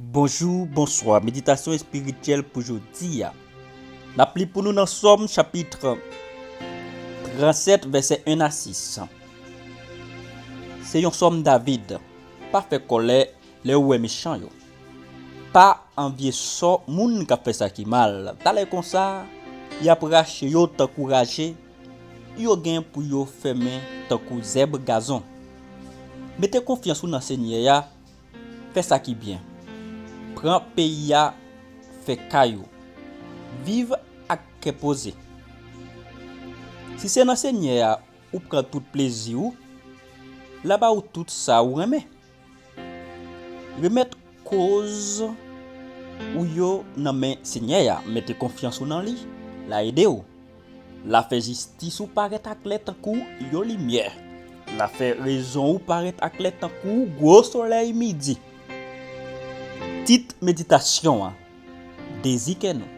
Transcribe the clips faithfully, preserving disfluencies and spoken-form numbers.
Bonjou, bonswa. Meditasyon espirityèl pou jodi a. N ap li pou nou nan Sòm chapit trannsèt, vèsè en a sis. Se yon sòm David. Pa fè kòlè lè w wè mechan yo. Pa anvye sò moun k ap fè sa ki mal. Talè konsa, y ap rache yo tankou raje, yo gen pou yo fèmen tankou zèb gazon. Mete konfyans ou nan Senyè a, fè sa ki byen. Pran peyi a, fè kay ou. Viv ak kè poze. Si se nan Senyè a ou pran tout plezi ou, l a ba ou tout sa ou renmen. Remèt koz ou yo nan men Senyè a, mete konfyans ou nan li, l a ede w. L a fè jistis ou parèt aklè tankou yon limyè. L a fè rezon ou parèt aklè tankou gwo solèy midi. Tit meditasyon an, dezi kè nou.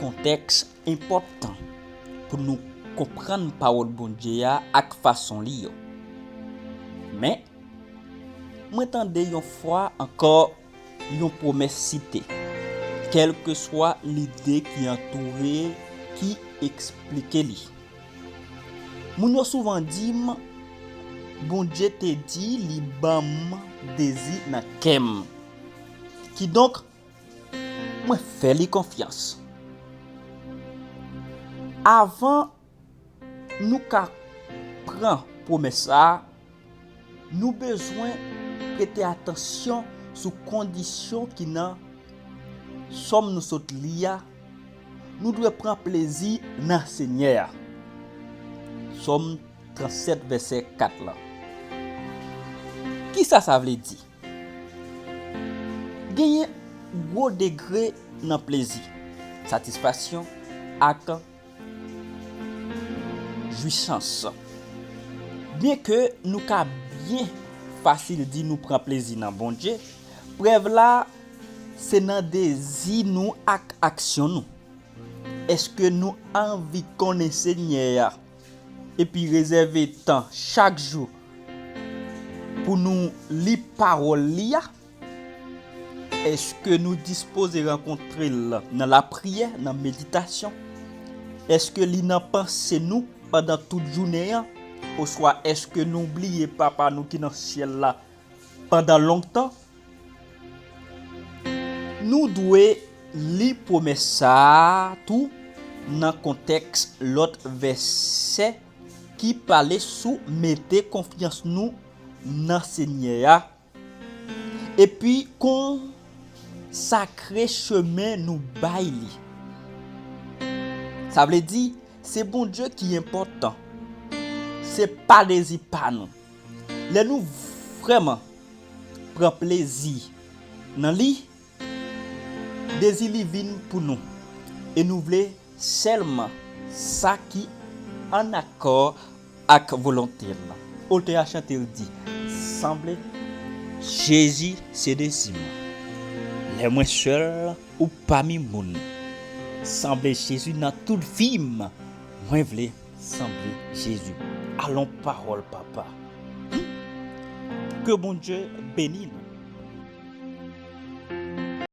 Kontèks enpòtan pou nou konprann pawòl Bondye a ak fason li yo. Men, mwen tande yon fwa ankò yon pwomès site, kèlkeswa lide ki antoure, ki eksplike li. Moun yo souvan di m, Bondye te di li ban m dezi nan kè m. Kidonk, mwen fè li konfyans. Avan nou ka pran pwomès sa a, nou bezwen prete atansyon sou kondisyon ki nan Sòm nou sot li a. Nou dwe pran plezi nan Senyè a. Sòm trannsèt, vèsè kat la. Kisa sa vle di? Genyen gwo degre nan plezi, satisfaksyon ak jwisans. Byenke nou ka byen fasil di nou pran plezi nan Bondye, prèv la se nan dezi nou ak aksyon nou. Èske nou anvi konnen Senyè a epi rezève tan chak jou pou nou li pawòl li a? Èske nou dispoze rankontre l nan lapriyè, nan meditasyon? Èske li nan panse nou pandan tout jounen an? Oswa èske nou bliye Papa nou ki nan syèl la pandan lontan? Nou dwe li pwomès sa a tou nan kontèks lòt vèsè ki pale sou mete konfyans nou nan Senyè a epi konsakre chemen nou bay li. Sa vle di, se Bondye ki enpòtan. Se pa dezi pa nou. Lè nou vrèman pran plezi nan li, dezi li vin pou nou, e nou vle sèlman sa ki an akò ak volonte l. Otè a chante l di, sanble Jezi se dezi m. Lè mwen sèl ou pami moun, sanble Jezi nan tout vi m. Mwen vle sanble Jezi. Alon pawòl Papa. Ke Bondye beni nou.